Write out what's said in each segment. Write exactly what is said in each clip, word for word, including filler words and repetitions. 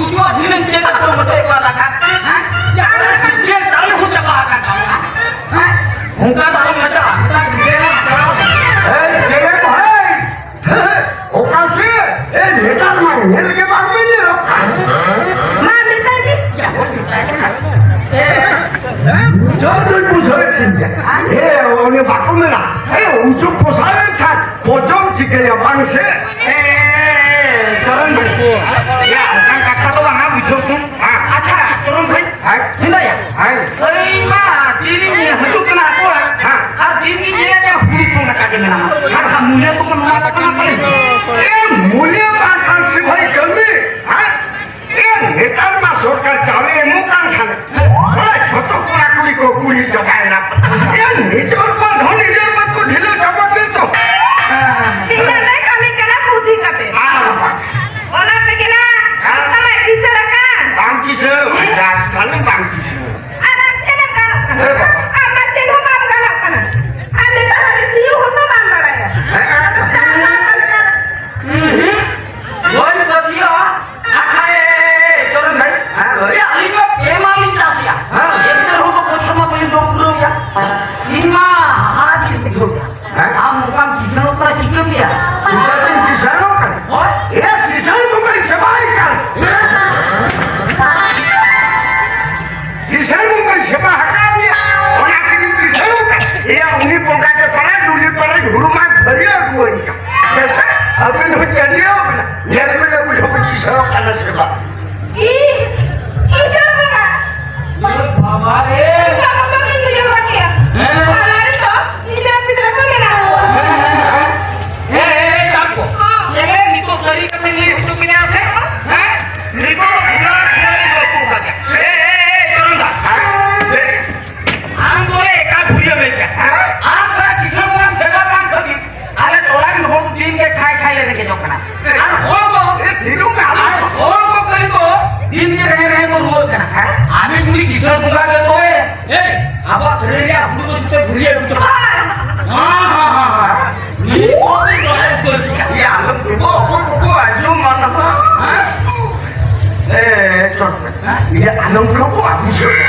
ᱛᱩᱡᱩᱣᱟᱜ ᱫᱷᱤᱱᱟᱹᱝ ᱪᱮᱫ ᱟᱫᱚ ᱢᱚᱴᱮ ᱠᱚ ᱨᱟᱠᱟᱵ? ᱦᱮᱸ? ᱡᱟᱦᱟᱸ ᱞᱮᱠᱟ ᱵᱤᱯᱤᱭᱮᱞ ᱪᱟᱣᱞᱮ ᱦᱚᱸ ᱪᱟᱵᱟ ᱟᱠᱟᱱ ᱛᱟᱵᱚᱱᱟ᱾ ᱦᱮᱸ? ᱚᱱᱠᱟ ᱫᱚ ᱟᱞᱚᱢ ᱢᱮᱛᱟᱜᱼᱟ, ᱢᱮᱛᱟᱜ ᱵᱤᱯᱤᱭᱮᱞ ᱮᱢ ᱪᱟᱞᱟᱣ᱾ ᱮᱭ, ᱪᱮᱬᱮ ᱠᱚ, ᱦᱮᱭ! ᱚᱠᱟ ᱥᱮᱫ? ᱮ, ᱱᱮᱛᱟᱨ ᱢᱟ ᱧᱮᱞ ᱜᱮ ᱵᱟᱝ ᱵᱤᱱ ᱧᱮᱞᱚᱜ ᱠᱟᱱ᱾ ᱢᱟ ᱢᱮᱛᱟᱭ ᱵᱤᱱ᱾ ᱮ, ᱵᱩᱡᱷᱟᱹᱣ ᱫᱚᱧ ᱵᱩᱡᱷᱟᱹᱣᱮᱫ ᱵᱤᱱ ᱜᱮᱭᱟ᱾ ᱮ, ᱩᱱᱤ ᱵᱟᱠᱚ ᱢᱮᱱᱟ, ᱮ, ᱩᱪᱩ ᱯᱚᱥᱟ ᱞᱮᱱᱠᱷᱟᱱ ᱯᱚᱪᱚᱢ ᱪᱤᱠᱟᱹᱭᱟ, ᱵᱟᱝ ᱥᱮ? ᱮ, ᱠᱟᱨᱚᱱ ᱵᱟᱹᱱᱩᱜ᱾ ᱭᱟ, ᱚᱱᱠᱟᱱ ᱠᱟᱛᱷᱟ ᱫᱚ ᱵᱟᱝᱟ, ᱵᱩᱡᱷᱟᱹᱣ ᱥᱮ? ᱦᱮᱸ᱾ ᱟᱪᱪᱷᱟ, ᱪᱚᱨᱚᱱ ᱵᱷᱟᱹᱭ᱾ ᱦᱮᱸ᱾ ᱦᱮᱸᱫᱟᱭᱟ᱾ ᱦᱮᱸ᱾ ᱟᱹᱭ ᱢᱟ, ᱛᱤᱨᱤᱧ ᱦᱤᱡᱩᱜ ᱠᱟᱱᱟ ᱟᱠᱚ᱾ ᱦᱮᱸ᱾ ᱟᱨ ᱛᱤᱨᱤᱧ ᱧᱮᱞᱮᱫ ᱠᱚᱣᱟ ᱦᱩᱲᱩ ᱠᱚ ᱞᱮᱠᱟ ᱜᱮ ᱢᱮᱱᱟᱢᱟ᱾ ᱟᱨ ᱠᱷᱟᱱ ᱢᱩᱞᱤᱭᱟᱹ ᱠᱚᱠᱚ ᱱᱚᱣᱟ ᱠᱟᱱᱟ ᱯᱟᱞᱮ᱾ ᱮ, ᱢᱩᱞᱤᱭᱟᱹ ᱵᱟᱝ ᱠᱷᱟᱱ ᱥᱤᱯᱟᱹᱦᱤ ᱠᱟᱹᱢᱤ᱾ ᱦᱮᱸ? ᱮ, ᱱᱮᱛᱟᱨ ᱢᱟ ᱥᱚᱨᱠᱟᱨ ᱪᱟᱣᱞᱮ ᱮᱢᱚᱜ ᱠᱟᱱ ᱠᱷᱟᱱ᱾ ᱦᱮᱸ, ᱡᱷᱚᱛᱚ ᱠᱚᱲᱟ ᱠᱩᱲᱤ ᱠᱚ ᱠᱩᱲᱤ ᱪᱟᱵᱟᱭᱮᱱᱟ᱾ ᱮ, ᱱᱤᱡᱚᱨ ᱵᱟᱹᱫᱽ ᱦᱚᱸ ᱱᱤᱡᱚᱨ ᱵᱟᱹᱫᱽ ᱠᱚ ᱰᱷᱤᱞᱟᱹᱣ ᱪᱟᱵᱟ ᱠᱮᱫ ᱫᱚ᱾ ᱛᱤᱱᱟᱹᱜ ᱞᱮ ᱠᱟᱹᱢᱤ ᱠᱟᱱᱟ, ᱯᱩᱛᱷᱤ ᱪᱚᱴ ᱢᱮ᱾ ᱤᱭᱟᱹ, ᱟᱞᱚᱢ ᱠᱷᱟᱹᱯᱩᱜᱼᱟ, ᱵᱩᱡᱷᱟᱹᱣ ᱢᱮ᱾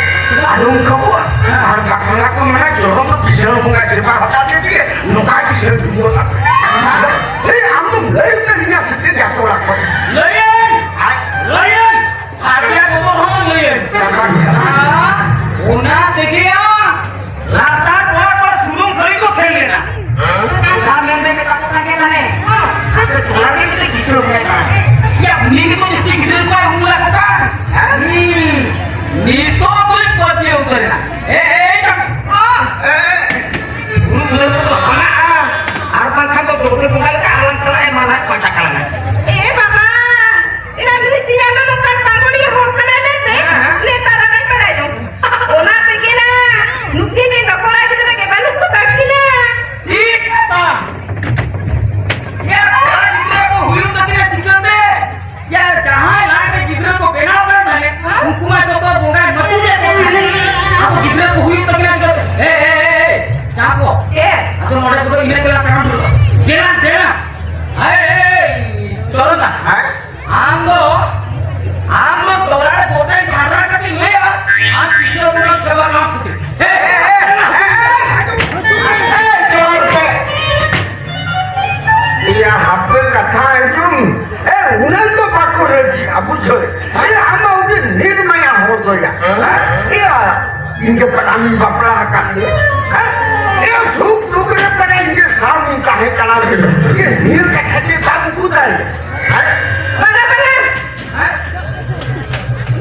ᱟᱞᱚᱢ ᱠᱷᱟᱹᱯᱩᱜᱼᱟ᱾ ᱟᱨ ᱵᱟᱠᱷᱟᱱ ᱠᱚ ᱢᱮᱱᱟ, ᱡᱚᱨᱚᱢ ᱫᱚ ᱠᱤᱥᱟᱹᱬ ᱵᱚᱸᱜᱟᱭ ᱥᱮᱵᱟ ᱦᱟᱛᱟᱣ ᱠᱮᱫ ᱜᱮ, ᱱᱚᱝᱠᱟ ᱠᱤᱥᱟᱹᱬ ᱰᱩᱵᱟᱹᱜᱼᱟ᱾ ᱮᱭ, ᱟᱢ ᱫᱚᱢ ᱞᱟᱹᱭ ᱩᱛᱟᱹᱨᱤᱧᱟ ᱥᱮ ᱪᱮᱫ ᱭᱟ ᱛᱚᱲᱟ ᱠᱷᱚᱱ? ᱞᱟᱹᱭᱟᱹᱧ! ᱟᱡ ᱞᱟᱹᱭᱟᱹᱧ! ᱥᱟᱨᱤᱭᱟ ᱠᱷᱚᱵᱚᱨ ᱦᱚᱸ ᱞᱟᱹᱭᱟᱹᱧ᱾ ᱠᱟᱛᱷᱟ ᱜᱮ᱾ ᱟᱨ ᱚᱱᱟ ᱛᱮᱜᱮ ᱟᱢ ᱞᱟᱛᱟᱨ ᱴᱚᱞᱟ ᱠᱚᱨᱮ ᱥᱩᱱᱩᱢ ᱠᱷᱟᱹᱲᱤ ᱠᱚ ᱥᱮᱱ ᱞᱮᱱᱟ᱾ ᱚᱱᱟ ᱢᱮᱱᱛᱮ ᱢᱮᱛᱟ ᱠᱚ ᱠᱟᱱ ᱜᱮ ᱛᱟᱦᱮᱸ᱾ ᱟᱯᱮ ᱴᱚᱞᱟ ᱨᱮ ᱢᱤᱫᱴᱮᱱ ᱠᱤᱥᱟᱹᱬ ᱢᱮᱱᱟᱭ ᱛᱟᱦᱮᱸ᱾ ᱭᱟ, ᱩᱱᱤ ᱜᱮᱛᱚ ᱡᱟᱹᱥᱛᱤ ᱜᱤᱫᱽᱨᱟᱹ ᱠᱚᱣᱟᱭ ᱩᱢᱩᱞ ᱟᱠᱚ ᱠᱟᱱ᱾ ᱦᱮᱸ? ᱦᱩᱸ᱾ ᱱᱤᱛᱚᱜ ᱫᱚᱧ ᱯᱟᱹᱛᱭᱟᱹᱣ ᱩᱛᱟᱹᱨᱮᱱᱟ᱾ ᱮ, ᱮ, ᱮ, ᱡᱟᱢ-, ᱚ᱾ ᱮ, ᱦᱩᱲᱩ ᱵᱩᱫᱟᱹ ᱠᱚᱫᱚ ᱦᱟᱱᱟᱜᱼᱟ᱾ ᱟᱨ ᱵᱟᱝᱠᱷᱟᱱ ᱫᱚ ᱰᱚᱜᱽᱨᱤ ᱵᱚᱸᱜᱟ ᱞᱮᱠᱟ ᱟᱞᱟᱝ ᱥᱟᱞᱟᱜ ᱮ ᱢᱟᱞᱦᱟ ᱯᱟᱸᱡᱟ ᱠᱟᱞᱟᱝᱟ᱾ ᱮ ᱵᱟᱵᱟ, ᱮᱱᱟ ᱱᱩᱭ ᱛᱮᱭᱟᱝ ᱫᱚ ᱱᱚᱝᱠᱟᱱ ᱯᱟᱜᱚᱲᱤᱭᱟᱹ ᱦᱚᱲ ᱠᱟᱱᱟᱭ ᱢᱮᱱᱛᱮ ᱦᱮᱸ, ᱦᱮᱸ᱾ ᱱᱮᱛᱟᱨ ᱟᱱᱟᱧ ᱵᱟᱲᱟᱭ ᱡᱚᱝ ᱠᱟᱱᱟ᱾ ᱚᱱᱟ ᱛᱮᱜᱮ ᱱᱟ ᱱᱩᱠᱤᱱ ᱨᱮᱱ ᱫᱚ ᱠᱚᱲᱟ ᱜᱤᱫᱽᱨᱟᱹ ᱜᱮ ᱵᱟᱹᱱᱩᱜ ᱠᱚ ᱛᱟᱹᱠᱤᱱᱟ᱾ ᱴᱷᱤᱠ ᱠᱟᱛᱷᱟ᱾ ᱭᱟ, ᱠᱚᱲᱟ ᱜᱤᱫᱽᱨᱟᱹ ᱠᱚ ᱦᱩᱭᱩᱜ ᱛᱟᱹᱠᱤᱱᱟ ᱪᱤᱠᱟᱹᱛᱮ? ᱭᱟ, ᱡᱟᱦᱟᱸᱭ ᱞᱟᱡ ᱨᱮ ᱜᱤᱫᱽᱨᱟᱹ ᱠᱚ ᱵᱮᱱᱟᱣ ᱠᱟᱱ ᱛᱟᱦᱮᱸᱫ, ᱩᱱᱠᱩ ᱢᱟ ᱡᱚᱛᱚ ᱵᱚᱸᱜᱟᱭ ᱢᱟᱹᱴᱤ ᱞᱮᱫ ᱠᱚ ᱛᱟᱦᱮᱸᱫ᱾ ᱟᱫᱚ ᱜᱤᱫᱽᱨᱟᱹ ᱠᱚ ᱦᱩᱭᱩᱜ ᱛᱟᱹᱠᱤᱱᱟ ᱪᱤᱠᱟᱹᱛᱮ? ᱮ, ᱮ, ᱮ, ᱮ, ᱡᱟᱦᱟᱸ ᱠᱚ᱾ ᱪᱮᱫ? ᱟᱫᱚ ᱱᱚᱰᱮ ᱠᱚᱫᱚ ᱤᱱᱟᱹ ᱜᱮᱞᱟᱝ ᱛᱟᱲᱟᱢ ᱫᱩᱲᱩᱵᱼᱟ᱾ ᱫᱮᱞᱟ, ᱫᱮᱞᱟ᱾ ᱮ, ᱮ, ᱮ, ᱪᱚᱞᱚ ᱫᱟ᱾ ᱦᱮᱸ? ᱟᱢ ᱫᱚ, ᱟᱢ ᱫᱚ ᱴᱚᱞᱟ ᱨᱮ ᱜᱚᱴᱟᱧ ᱡᱷᱟᱜᱽᱲᱟ ᱠᱟᱛᱮᱧ ᱞᱟᱹᱭᱟ, ᱟᱢ ᱠᱤᱥᱟᱹᱬ ᱵᱚᱸᱜᱟ ᱥᱮᱵᱟ ᱵᱟᱝ ᱠᱷᱟᱹᱛᱤᱨ᱾ ᱦᱮ, ᱦᱮ, ᱦᱮ, ᱦᱮ, ᱦᱮ, ᱦᱮ, ᱪᱚᱞ ᱯᱮ᱾ ᱤᱭᱟ, ᱦᱟᱯᱮ ᱠᱟᱛᱷᱟ ᱟᱸᱡᱚᱢ᱾ ᱮ, ᱩᱱᱟᱹᱝ ᱫᱚ ᱵᱟᱠᱚ ᱨᱟᱹᱜᱤᱜᱼᱟ, ᱵᱩᱡᱷᱟᱹᱣ᱾ ᱮ, ᱟᱢ ᱢᱟ ᱩᱱᱤ ᱱᱤᱨᱢᱟᱭᱟ ᱦᱚᱲ ᱫᱚᱭᱟ᱾ ᱤᱭᱟ, ᱤᱧ ᱜᱮ ᱯᱮᱲᱟᱢ ᱵᱟᱯᱞᱟ ᱟᱠᱟᱫ ᱢᱮᱭᱟ᱾ ᱦᱮᱸ? ᱮ, ᱥᱩᱠ ᱫᱩᱠ ᱨᱮ ᱯᱮᱲᱟ ᱤᱧ ᱜᱮ ᱥᱟᱶ ᱤᱧ ᱛᱟᱦᱮᱸ ᱠᱟᱱᱟ᱾ ᱤᱭᱟᱹ, ᱱᱤᱭᱟᱹ ᱠᱟᱛᱷᱟ ᱜᱮ ᱵᱟᱢ ᱵᱩᱡᱽ ᱫᱟᱲᱮᱭᱟᱜᱼᱟ᱾ ᱦᱮᱸ? ᱵᱟᱝᱟ, ᱵᱟᱝᱟ᱾ ᱦᱮᱸ?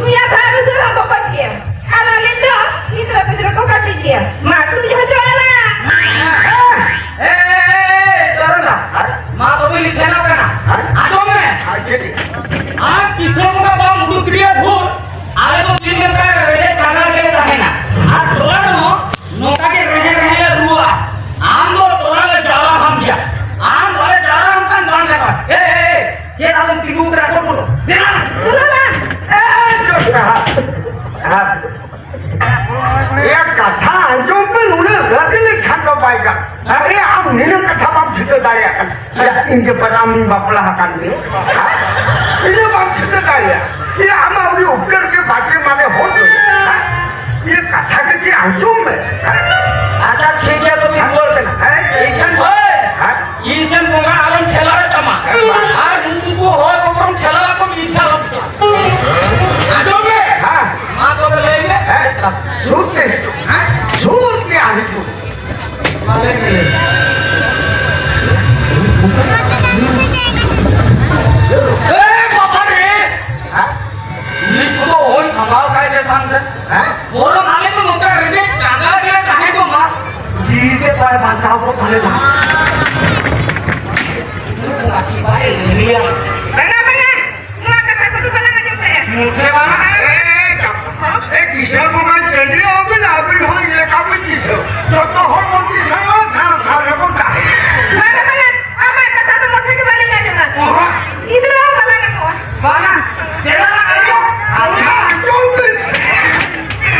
ᱱᱤᱭᱟᱹ ᱫᱷᱟᱣ ᱨᱩᱫᱟᱹ ᱦᱚᱸ ᱵᱚᱠᱚᱧ ᱜᱮᱭᱟ᱾ ᱟᱨ ᱟᱹᱞᱤᱧ ᱫᱚ ᱜᱤᱫᱽᱨᱟᱹ ᱯᱤᱫᱽᱨᱟᱹ ᱠᱚ ᱠᱟᱹᱴᱤᱡ ᱜᱮᱭᱟ᱾ ᱢᱟ ᱴᱩᱡ ᱦᱚᱪᱚ ᱟᱞᱟᱝ᱾ ᱮ, ᱮ, ᱮ, ᱮ, ᱫᱚᱨᱚᱱᱟ᱾ ᱢᱟ ᱵᱟᱹᱵᱩ ᱞᱤᱧ ᱥᱮᱱᱚᱜ ᱠᱟᱱᱟ᱾ ᱟᱸᱡᱚᱢ ᱢᱮ᱾ ᱟᱨ ᱛᱤᱥ ᱦᱚᱸ ᱚᱱᱠᱟ ᱵᱟᱢ ᱩᱰᱩᱠ ᱜᱮᱭᱟ ᱵᱷᱩᱞ᱾ ᱟᱞᱮ ᱫᱚ ᱫᱤᱱ ᱜᱮ ᱚᱱᱠᱟ ᱨᱮᱸᱜᱮᱡ ᱡᱟᱞᱟ ᱨᱮᱜᱮ ᱞᱮ ᱛᱟᱦᱮᱱᱟ᱾ ᱟᱨ ᱴᱚᱞᱟ ᱨᱮᱦᱚᱸ ᱱᱚᱝᱠᱟ ᱜᱮ ᱨᱮᱦᱮ ᱨᱮᱦᱮ ᱞᱮ ᱨᱩᱣᱟᱹᱜᱼᱟ᱾ ᱟᱢ ᱫᱚ ᱴᱚᱞᱟ ᱨᱮ ᱡᱟᱣᱨᱟ ᱦᱟᱢ ᱜᱮᱭᱟ᱾ ᱟᱢ ᱵᱟᱞᱮ ᱡᱟᱣᱨᱟ ᱦᱟᱢ ᱠᱷᱟᱱ ᱵᱟᱝ ᱜᱟᱱᱚᱜᱼᱟ᱾ ᱮ, ᱮ, ᱮ, ᱪᱮᱫ ᱟᱫᱚᱢ ᱛᱤᱸᱜᱩ ᱠᱟᱱᱟ? Court court. ᱫᱮᱞᱟ᱾ ᱫᱮᱞᱟ ᱵᱟᱝ᱾ ᱮ, ᱪᱚᱴ ᱨᱮ ᱦᱟᱯ, ᱦᱟᱯ᱾ ᱮᱭᱟ, ᱠᱟᱛᱷᱟ ᱟᱸᱡᱚᱢ ᱯᱮ, ᱱᱩᱱᱟᱹᱜ ᱨᱟᱹᱜᱤ ᱞᱮᱠᱷᱟᱱ ᱫᱚ ᱵᱟᱭ ᱜᱟᱱ᱾ ᱮᱭᱟ, ᱟᱢ ᱱᱤᱱᱟᱹᱜ ᱠᱟᱛᱷᱟ ᱵᱟᱢ ᱴᱷᱤᱠᱟᱹ ᱫᱟᱲᱮᱭᱟᱜ ᱠᱟᱱᱟ᱾ ᱮᱭᱟ, ᱤᱧ ᱜᱮ ᱯᱮᱲᱟᱢ ᱤᱧ ᱵᱟᱯᱞᱟ ᱟᱠᱟᱱ ᱢᱮᱭᱟ᱾ ᱦᱮᱸ? ᱤᱱᱟᱹ ᱵᱟᱢ ᱴᱷᱤᱠᱟᱹ ᱫᱟᱲᱮᱭᱟᱜᱼᱟ᱾ ᱮᱭᱟ, ᱟᱢᱟᱜ ᱩᱱᱤ ᱠᱟᱛᱷᱟ ᱠᱟᱹᱴᱤᱡ ᱟᱸᱡᱚᱢ ᱢᱮ᱾ ᱟᱪᱪᱷᱟ, ᱴᱷᱤᱠ ᱜᱮᱭᱟ, ᱛᱚᱵᱮ ᱨᱩᱣᱟᱹᱲ ᱠᱟᱱᱟ᱾ ᱦᱮᱸ? ᱮᱱᱠᱷᱟᱱ ᱵᱷᱟᱹᱭ, ᱦᱮᱸ? ᱤᱧ ᱥᱮᱱ ᱵᱚᱸᱜᱟ ᱟᱞᱚᱢ ᱴᱷᱮᱞᱟᱣ ᱛᱟᱢᱟ᱾ ᱦᱮᱸ, ᱵᱟᱝ᱾ ᱟᱨ ᱱᱩᱠᱩ ᱠᱚ ᱦᱚᱲ ᱠᱚ ᱵᱚᱨᱚᱢ ᱴᱷᱮᱞᱟᱣ ᱠᱚᱢ, ᱤᱧ ᱥᱮᱱ ᱟᱞᱚᱢ ᱴᱷᱮᱞᱟᱣ᱾ ᱟᱸᱡᱚᱢ ᱢᱮ᱾ ᱦᱮᱸ᱾ ᱢᱟ ᱛᱚᱵᱮ ᱞᱟᱹᱭ ᱢᱮ᱾ ᱦᱮᱸ? ᱥᱩᱨ ᱛᱮ ᱦᱤᱡᱩᱜ᱾ ᱦᱮᱸ? ᱥᱩᱨ ᱛᱮ ᱦᱤᱡᱩᱜ᱾ ᱢᱟ ᱞᱟᱹᱭ ᱢᱮ, ᱞᱟᱹᱭ ᱢᱮ᱾ ᱮ ᱵᱟᱵᱟ ᱨᱮ! ᱦᱮᱸ? ᱱᱤᱛ ᱠᱚᱫᱚ ᱳᱭ ᱥᱟᱢᱵᱷᱟᱣ ᱠᱟᱭ ᱜᱮ ᱠᱷᱟᱱ ᱥᱮ᱾ ᱦᱮᱸ? ᱵᱚᱨᱚᱝ ᱟᱞᱮ ᱫᱚ ᱱᱚᱝᱠᱟ ᱨᱮᱸᱜᱮᱡ ᱡᱟᱸᱜᱟ ᱨᱮᱞᱮ ᱛᱟᱦᱮᱸ ᱠᱚᱜ ᱢᱟ, ᱡᱤᱣᱤ ᱛᱮ ᱵᱟᱭ ᱵᱟᱧᱪᱟᱣ ᱠᱚᱜ ᱛᱟᱞᱮ ᱢᱟ᱾ ᱥᱩᱨ ᱵᱚᱸᱜᱟ ᱥᱤᱵᱟᱭ ᱞᱟᱹᱭᱟ᱾ ᱵᱟᱝᱟ, ᱵᱟᱝᱟ, ᱱᱚᱣᱟ ᱠᱟᱛᱷᱟ ᱠᱚᱫᱚ ᱵᱟᱞᱟᱝ ᱟᱸᱡᱚᱢ ᱛᱟᱭᱟ᱾ ᱢᱩᱴᱷᱮ ᱵᱟᱝᱟ᱾ ᱮ, ᱪᱟᱯ-, ᱦᱚᱸ? ᱮ, ᱠᱤᱥᱟᱹᱬ ᱵᱚᱸᱜᱟ ᱪᱟᱹᱰᱤ ᱟᱹᱵᱤᱱ, ᱟᱹᱵᱤᱱ ᱦᱚᱸ ᱤᱧ ᱞᱮᱠᱟ ᱵᱤᱱ ᱠᱤᱥᱟᱹᱬ᱾ ᱡᱚᱛᱚ ᱦᱚᱲ ᱵᱚᱱ ᱠᱤᱥᱟᱹᱬᱚᱜᱼᱟ, ᱥᱟᱶ ᱥᱟᱶ ᱨᱮᱵᱚᱱ ᱛᱟᱦᱮᱸᱱᱟ᱾ ᱵᱟᱝᱟ, ᱵᱟᱝᱟ, ᱟᱢᱟᱜ ᱠᱟᱛᱷᱟ ᱫᱚ ᱢᱩᱴᱷᱮ ᱜᱮ ᱵᱟᱞᱤᱧ ᱟᱸᱡᱚᱢᱟ᱾ ᱚᱦᱚᱸ᱾ ᱜᱤᱫᱽᱨᱟᱹ ᱦᱚᱸ ᱵᱟᱞᱟᱝ ᱮᱢᱚᱜᱼᱟ᱾ ᱵᱟᱝᱟ, ᱪᱮᱫᱟᱜ ᱞᱟᱝ ᱟᱸᱡᱚᱢᱟ? ᱟᱪᱪᱷᱟ, ᱟᱸᱡᱚᱢ ᱵᱤᱱ ᱥᱮ᱾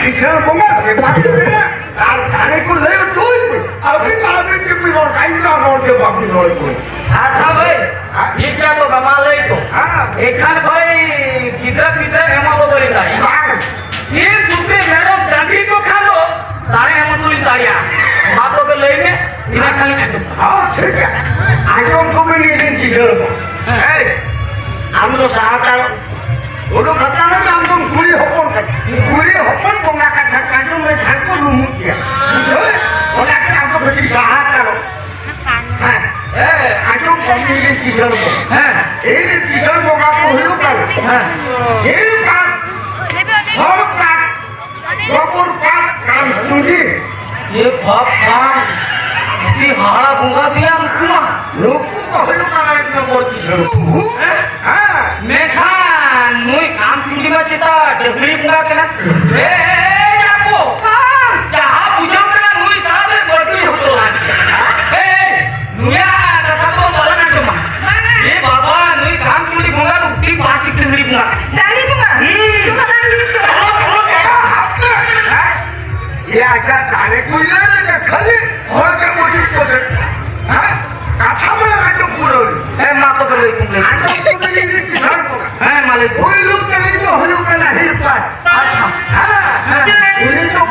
ᱠᱤᱥᱟᱹᱬ ᱵᱚᱸᱜᱟ ᱥᱮᱵᱟ ᱠᱚ ᱢᱮᱱᱟ, ᱟᱨ ᱫᱟᱲᱮ ᱠᱚ ᱞᱟᱹᱭ ᱦᱚᱪᱚᱭ ᱵᱤᱱ᱾ ᱟᱹᱵᱤᱱ ᱢᱟ ᱟᱹᱵᱤᱱ ᱜᱮᱵᱤᱱ ᱨᱚᱲ ᱠᱷᱟᱱ, ᱤᱧ ᱢᱟ ᱨᱚᱲ ᱜᱮ ᱵᱟᱵᱤᱱ ᱨᱚᱲ ᱦᱚᱪᱚᱭ᱾ ᱟᱪᱪᱷᱟ ᱵᱷᱟᱹᱭ, ᱦᱮᱸ? ᱴᱷᱤᱠ ᱜᱮᱭᱟ, ᱛᱚᱵᱮ ᱢᱟ ᱞᱟᱹᱭ ᱠᱚ᱾ ᱦᱮᱸ᱾ ᱮᱱᱠᱷᱟᱱ ᱵᱷᱟᱹᱭ, ᱜᱤᱫᱽᱨᱟᱹ ᱯᱤᱫᱽᱨᱟᱹ ᱮᱢᱚᱜ ᱫᱚ ᱵᱟᱹᱞᱤᱧ ᱫᱟᱲᱮᱭᱟᱜᱼᱟ᱾ ᱵᱟᱝ᱾ ᱥᱤᱢ, ᱥᱩᱠᱨᱤ, ᱢᱮᱨᱚᱢ, ᱰᱟᱝᱨᱤ ᱠᱚ ᱠᱷᱟᱱ ᱫᱚ ᱫᱟᱲᱮ ᱮᱢ ᱫᱚᱞᱤᱧ ᱫᱟᱲᱮᱭᱟᱜᱼᱟ᱾ ᱢᱟ ᱛᱚᱵᱮ ᱞᱟᱹᱭ ᱢᱮ, ᱤᱱᱟᱹ ᱠᱷᱟᱱ ᱞᱤᱧ ᱟᱸᱡᱚᱢ ᱠᱟᱜᱼᱟ᱾ ᱦᱚᱸ, ᱴᱷᱤᱠ ᱜᱮᱭᱟ᱾ ᱟᱸᱡᱚᱢ ᱠᱚ ᱵᱤᱱ, ᱤᱧ ᱨᱮᱱ ᱠᱤᱥᱟᱹᱬ ᱠᱚ᱾ ᱦᱮᱸ᱾ ᱮᱭ, ᱟᱢ ᱫᱚ ᱥᱟᱦᱟ ᱦᱟᱛᱟᱲᱚᱜ᱾ ᱩᱰᱩᱠ ᱦᱟᱛᱟᱲᱚᱜ ᱢᱮ, ᱟᱢ ᱫᱚᱢ ᱠᱩᱲᱤ ᱦᱚᱯᱚᱱ ᱠᱟᱱᱟ᱾ ᱠᱩᱲᱤ ᱦᱚᱯᱚᱱ ᱵᱚᱸᱜᱟ ᱠᱟᱛᱷᱟ ᱟᱸᱡᱚᱢ ᱞᱮᱠᱷᱟᱱ ᱠᱚ ᱨᱩᱢᱩᱜ ᱜᱮᱭᱟ᱾ ᱵᱩᱡᱷᱟᱹᱣ? ᱚᱱᱟ ᱛᱮ ᱟᱢ ᱫᱚ ᱠᱟᱹᱴᱤᱡ ᱥᱟᱦᱟ ᱦᱟᱛᱟᱲᱚᱜ᱾ ᱦᱮᱸ, ᱦᱮᱸ, ᱟᱸᱡᱚᱢ ᱠᱚᱢ ᱤᱧ ᱨᱮᱱ ᱠᱤᱥᱟᱹᱬ ᱠᱚ᱾ ᱦᱮᱸ᱾ ᱤᱧ ᱨᱮᱱ ᱠᱤᱥᱟᱹᱬ ᱵᱚᱸᱜᱟ ᱠᱚ ᱦᱩᱭᱩᱜ ᱠᱟᱱᱟ᱾ ᱦᱮᱸ᱾ ᱦᱮᱲ ᱯᱟᱴ, ᱦᱚᱲ ᱯᱟᱴ, ᱜᱚᱵᱚᱨ ᱯᱟᱴ, ᱠᱟᱱ ᱪᱩᱸᱰᱤ᱾ ᱮ ᱵᱟᱵᱟ, ᱟᱹᱰᱤ ᱦᱟᱦᱟᱲᱟ ᱵᱚᱸᱜᱟ ᱜᱮᱭᱟ ᱱᱩᱠᱩ ᱢᱟ᱾ ᱱᱩᱠᱩ ᱠᱚ ᱦᱩᱭᱩᱜ ᱠᱟᱱᱟ ᱮᱠ ᱱᱚᱢᱵᱚᱨ ᱠᱤᱥᱟᱹᱬ᱾ ᱦᱮᱸ? ᱦᱮᱸ᱾ ᱢᱮᱱᱠᱷᱟᱱ ᱱᱩᱭ ᱠᱟᱢᱪᱩᱰᱤ ᱢᱟ ᱪᱮᱛᱟ ᱰᱟᱹᱦᱲᱤ ᱵᱚᱸᱜᱟ ᱠᱟᱱᱟ᱾ ᱮ, ᱮ, ᱮ, ᱡᱟᱯᱚ᱾ ᱦᱚᱸ᱾ ᱡᱟᱦᱟᱸ ᱵᱩᱡᱷᱟᱹᱣ ᱠᱟᱱᱟ ᱱᱩᱭ ᱥᱟᱶ ᱨᱮ ᱵᱟᱹᱴᱩᱭ ᱦᱚᱪᱚ ᱞᱟᱜ᱾ ᱮ, ᱱᱩᱭᱟᱜ ᱠᱟᱛᱷᱟ ᱫᱚ ᱵᱟᱞᱟᱝ ᱟᱸᱡᱚᱢᱟ᱾ ᱵᱟᱝᱟ᱾ ᱮ ᱵᱟᱵᱟ, ᱱᱩᱭ ᱠᱟᱢᱪᱩᱰᱤ ᱵᱚᱸᱜᱟ ᱫᱚ ᱟᱹᱰᱤ ᱵᱟᱹᱲᱛᱤ ᱰᱟᱹᱦᱲᱤ ᱵᱚᱸᱜᱟ ᱠᱟᱱᱟ᱾ ᱰᱟᱹᱦᱲᱤ ᱵᱚᱸᱜᱟ? ᱦᱩᱸ᱾ ᱛᱚ ᱵᱟᱝ ᱦᱩᱭᱩᱜ ᱠᱟᱱᱟ᱾ ᱦᱮᱸ? ᱮ ᱟᱪᱪᱷᱟ, ᱫᱟᱲᱮ ᱠᱚ ᱞᱟᱹᱭ ᱞᱮᱫᱟ ᱠᱷᱟᱹᱞᱤ ᱦᱚᱲ ᱜᱮ ᱢᱚᱡᱽ ᱠᱚ ᱞᱟᱹᱭ᱾ ᱦᱮᱸ? ᱠᱟᱛᱷᱟ ᱢᱟ ᱟᱸᱡᱚᱢ ᱯᱩᱨᱟᱹᱣ ᱞᱮ᱾ ᱦᱮᱸ, ᱢᱟ ᱛᱚᱵᱮ ᱞᱟᱹᱭ ᱠᱚᱢ, ᱞᱟᱹᱭ ᱠᱚᱢ᱾ ᱟᱸᱡᱚᱢ ᱯᱩᱨᱟᱹᱣ ᱞᱮ, ᱠᱤᱥᱟᱹᱬ ᱠᱚ᱾ ᱦᱮᱸ, ᱢᱟ ᱞᱟᱹᱭ ᱠᱚᱢ᱾ ᱯᱩᱭᱞᱩ ᱛᱮ ᱱᱤᱛ ᱫᱚ ᱦᱩᱭᱩᱜ ᱠᱟᱱᱟ ᱦᱤᱲᱯᱟᱴ᱾ ᱟᱪᱪᱷᱟ᱾ ᱦᱮᱸ, ᱦᱮᱸ᱾ ᱩᱱᱤ ᱫᱚ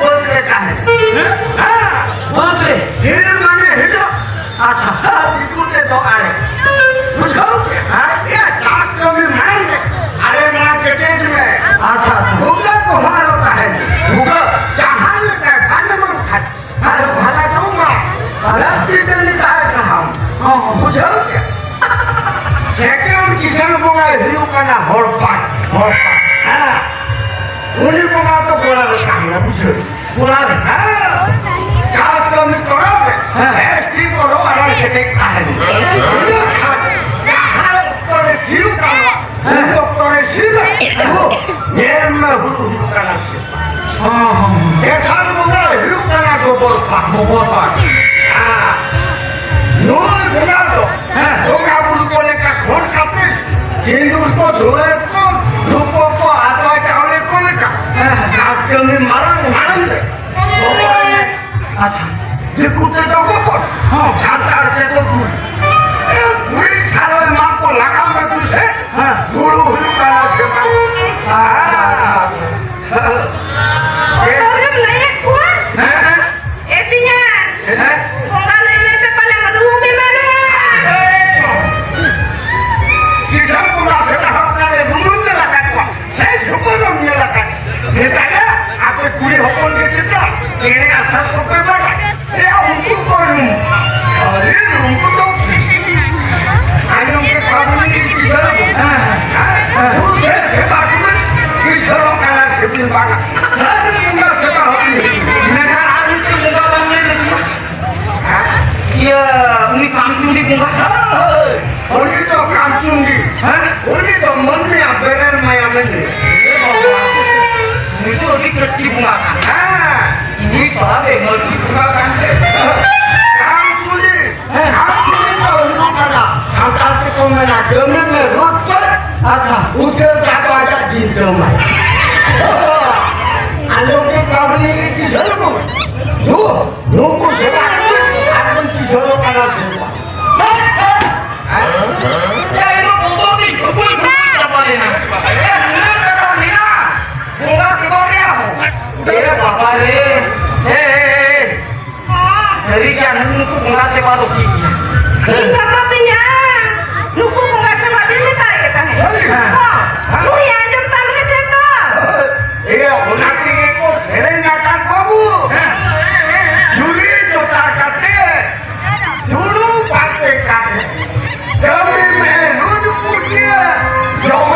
ᱠᱟᱱᱟ ᱦᱚᱲ ᱯᱟᱴ, ᱦᱚᱲ ᱯᱟᱴ᱾ ᱦᱮᱸ, ᱩᱱᱤ ᱵᱚᱸᱜᱟ ᱫᱚ ᱜᱚᱲᱟ ᱨᱮ ᱛᱟᱦᱮᱱᱟ, ᱵᱩᱡᱷᱟᱹᱣ? ᱜᱚᱲᱟ ᱨᱮ? ᱦᱮᱸ, ᱪᱟᱥ ᱠᱟᱹᱢᱤ ᱛᱚᱨᱟᱣ ᱨᱮ᱾ ᱦᱮᱸ᱾ ᱮᱥ ᱴᱤ ᱠᱚᱫᱚ ᱟᱨᱟᱜ ᱠᱮᱴᱮᱡ ᱛᱟᱦᱮᱱ᱾ ᱵᱩᱡᱷᱟᱹᱣ ᱠᱷᱟᱱ, ᱡᱟᱦᱟᱸ ᱚᱠᱛᱚ ᱨᱮ ᱥᱤᱭᱳᱜ ᱜᱟᱱᱚᱜᱼᱟ, ᱩᱱ ᱚᱠᱛᱚ ᱨᱮ ᱥᱤᱭᱳᱜ᱾ ᱧᱮᱞ ᱢᱮ, ᱦᱩᱲᱩ ᱦᱩᱭᱩᱜ ᱠᱟᱱᱟ ᱥᱮ? ᱦᱚᱸ, ᱦᱚᱸ, ᱦᱚᱸ᱾ ᱛᱮᱥᱟᱨ ᱵᱚᱸᱜᱟ ᱦᱩᱭᱩᱜ ᱠᱟᱱᱟ ᱜᱚᱵᱚᱨ ᱯᱟᱴ᱾ ᱜᱚᱵᱚᱨ ᱯᱟᱴ᱾ ᱦᱮᱸ᱾ ᱱᱩᱭ ᱵᱚᱸᱜᱟ ᱫᱚ ᱦᱮᱸ᱾ ᱵᱚᱸᱜᱟ ᱵᱩᱨᱩ ᱠᱚ ᱞᱮᱠᱟ ᱠᱷᱚᱱ ᱠᱟᱛᱮ ᱥᱤᱸᱫᱩᱨ ᱠᱚ, ᱫᱷᱩᱲᱟᱹ ᱠᱚ, ᱫᱷᱩᱯᱚ ᱠᱚ, ᱟᱫᱣᱟ ᱪᱟᱣᱞᱮ ᱠᱚ ᱞᱮᱠᱟ ᱦᱮᱸ, ᱦᱮᱸ᱾ ᱪᱟᱥ ᱠᱟᱹᱢᱤ ᱢᱟᱨᱟᱝ ᱢᱟᱨᱟᱝ ᱨᱮ ᱜᱚᱵᱚᱨ ᱮᱱᱮᱡ᱾ ᱟᱪᱪᱷᱟ᱾ ᱫᱤᱠᱩ ᱛᱮᱫᱚ ᱜᱚᱵᱚᱨ᱾ ᱦᱚᱸ᱾ ᱥᱟᱱᱛᱟᱲ ᱛᱮᱫᱚ ᱜᱩᱨ᱾ ᱮ, ᱜᱩᱨᱤᱡ ᱥᱟᱨ ᱮᱢᱟ ᱠᱚ ᱞᱟᱜᱟᱣ ᱢᱮ ᱫᱩᱥᱮ᱾ ᱦᱮᱸ᱾ ᱦᱩᱲᱩ ᱦᱩᱭᱩᱜ ᱠᱟᱱᱟ ᱥᱮ ᱵᱟᱝ? ᱟᱪᱪᱷᱟ, ᱟᱪᱪᱷᱟ, ᱟᱪᱪᱷᱟ᱾ ᱵᱚᱛᱚᱨ ᱜᱮᱢ ᱞᱟᱹᱭᱮᱫ ᱠᱚᱣᱟ? ᱦᱮᱸ? ᱮ ᱛᱤᱧᱟ, ᱦᱮᱸ? ᱵᱚᱸᱜᱟ ᱞᱟᱹᱭ ᱞᱟᱹᱭ ᱛᱮ ᱯᱟᱞᱮ ᱨᱩᱢ ᱮᱢᱟᱱᱚᱜᱼᱟ᱾ ᱫᱤᱥᱚᱢ ᱵᱚᱸᱜᱟ ᱥᱮᱴᱮᱨᱚᱜ ᱠᱟᱱ ᱨᱮ ᱨᱩᱢ ᱧᱮᱞ ᱟᱠᱟᱫ ᱠᱚᱣᱟ? ᱥᱮ ᱡᱷᱚᱛᱚ ᱨᱩᱢ ᱧᱮᱞ ᱟᱠᱟᱫ? ᱢᱮᱛᱟᱭᱟ, ᱟᱯᱮ ᱠᱩᱲᱤ ᱦᱚᱯᱚᱱ ᱜᱮ ᱪᱮᱫ ᱪᱮᱬᱮ ᱟᱥᱟ ᱠᱚᱯᱮ ᱵᱟᱲᱟᱭᱟ? ᱮᱭᱟ, ᱩᱱᱠᱩ ᱠᱚ ᱨᱩᱢ᱾ ᱟᱨᱮ, ᱩᱱᱠᱩ ᱫᱚ ᱟᱸᱡᱚᱢ ᱠᱮᱫ ᱠᱚᱣᱟ ᱵᱚᱱ ᱠᱤᱥᱟᱹᱬ᱾ ᱦᱮᱸ, ᱦᱮᱸ᱾ ᱦᱮᱸ, ᱦᱩᱲᱩ ᱥᱮ ᱥᱮᱛᱟ ᱠᱚ ᱠᱤᱥᱟᱹᱬᱚᱜ ᱠᱟᱱᱟ ᱥᱮ ᱵᱤᱱ ᱵᱟᱝᱟ? ᱥᱟᱹᱨᱤ ᱵᱚᱸᱜᱟ ᱥᱮᱛᱟ ᱦᱚᱸ᱾ ᱢᱮᱱᱠᱷᱟᱱ ᱟᱨ ᱢᱤᱫᱴᱮᱱ ᱵᱚᱸᱜᱟ ᱵᱟᱝ ᱧᱮᱞ ᱞᱮᱫ ᱠᱚᱣᱟ? ᱤᱭᱟᱹ, ᱩᱱᱤ ᱠᱟᱢᱪᱩᱱᱰᱤ ᱵᱚᱸᱜᱟ᱾ ᱦᱳᱭ, ᱩᱱᱤ ᱫᱚ ᱠᱟᱢᱪᱩᱱᱰᱤ᱾ ᱦᱮᱸ? ᱩᱱᱤ ᱫᱚ ᱢᱟᱹᱱᱢᱤᱭᱟᱜ ᱵᱮᱨᱮᱞ ᱢᱟᱭᱟᱢᱮ ᱧᱩᱭᱟ᱾ ᱮ ᱵᱟᱵᱟ, ᱩᱱᱤ ᱫᱚ ᱟᱹᱰᱤ ᱠᱟᱹᱴᱤᱡ ᱵᱚᱸᱜᱟ ᱠᱟᱱᱟ᱾ ᱦᱮᱸ᱾ ᱩᱱᱤ ᱥᱟᱦᱟ ᱨᱮ ᱢᱟᱹᱱᱢᱤ ᱵᱚᱸᱜᱟ ᱠᱟᱱᱛᱮ᱾ ᱠᱟᱢᱪᱩᱱᱰᱤ᱾ ᱦᱮᱸ᱾ ᱠᱟᱢᱪᱩᱱᱰᱤ ᱫᱚ ᱦᱩᱭᱩᱜ ᱠᱟᱱᱟ, ᱥᱟᱱᱛᱟᱲ ᱛᱮᱠᱚ ᱢᱮᱱᱟ, ᱜᱟᱹᱢᱮ ᱢᱮ ᱨᱳᱰ ᱯᱟᱨ᱾ ᱟᱪᱪᱷᱟ᱾ ᱩᱫᱽᱜᱟᱹᱨ ᱫᱟᱜ ᱫᱚ ᱟᱡᱟᱜ ᱡᱤᱱᱛᱟᱹ ᱢᱟᱭ᱾ ᱟᱸᱡᱚᱢ ᱠᱮᱫ ᱠᱚᱣᱟ ᱵᱚᱱ ᱤᱧ ᱨᱮᱱ ᱠᱤᱥᱟᱹᱬ ᱵᱚᱱ᱾ ᱫᱩ, ᱱᱩᱠᱩ ᱥᱮᱵᱟ ᱠᱚ ᱟᱨ ᱵᱚᱱ ᱠᱤᱥᱟᱹᱬᱚᱜ ᱠᱟᱱᱟ ᱥᱮ ᱵᱟᱝ? ᱮ, ᱤᱧ ᱫᱚ ᱵᱚᱛᱚᱨ ᱛᱤᱧ ᱴᱷᱩᱠᱩᱭ ᱴᱷᱩᱠᱩᱭ ᱪᱟᱵᱟ ᱞᱮᱱᱟ᱾ ᱮ, ᱱᱩᱱᱟᱹᱜ ᱠᱟᱛᱷᱟ ᱢᱮᱱᱟᱜᱼᱟ, ᱵᱚᱸᱜᱟ ᱥᱮᱵᱟ ᱨᱮᱭᱟᱜ ᱦᱚᱸ᱾ ᱮ ᱵᱟᱵᱟ ᱨᱮ, ᱮ, ᱮ, ᱮ, ᱥᱟᱹᱨᱤ ᱜᱮ ᱱᱩᱠᱩ ᱵᱚᱸᱜᱟ ᱥᱮᱵᱟ ᱫᱚ ᱴᱷᱤᱠ ᱜᱮᱭᱟ᱾ ᱤᱧ ᱵᱟᱵᱟ ᱛᱤᱧᱟ, ᱱᱩᱠᱩ ᱵᱚᱸᱜᱟ ᱥᱮᱵᱟ ᱫᱚᱧ ᱢᱮᱛᱟᱭ ᱜᱮ ᱛᱟᱦᱮᱸᱫ᱾ ᱥᱟᱹᱨᱤ? ᱦᱚᱸ, ᱩᱱᱤ ᱟᱸᱡᱚᱢ ᱛᱟᱢ ᱨᱮ ᱪᱮᱫ ᱫᱚ? ᱮᱭᱟ, ᱚᱱᱟ ᱛᱮᱜᱮ ᱠᱚ ᱥᱮᱨᱮᱧ ᱟᱠᱟᱫ ᱵᱟᱹᱵᱩ᱾ ᱦᱮᱸ᱾ ᱪᱩᱲᱤ ᱡᱚᱴᱟ ᱠᱟᱛᱮ, ᱫᱩᱲᱩᱵ ᱯᱟᱱᱛᱮ ᱠᱟᱛᱮ, ᱠᱟᱹᱢᱤ ᱢᱮ ᱨᱩᱡ ᱯᱩᱡᱟᱹ, ᱡᱚᱢ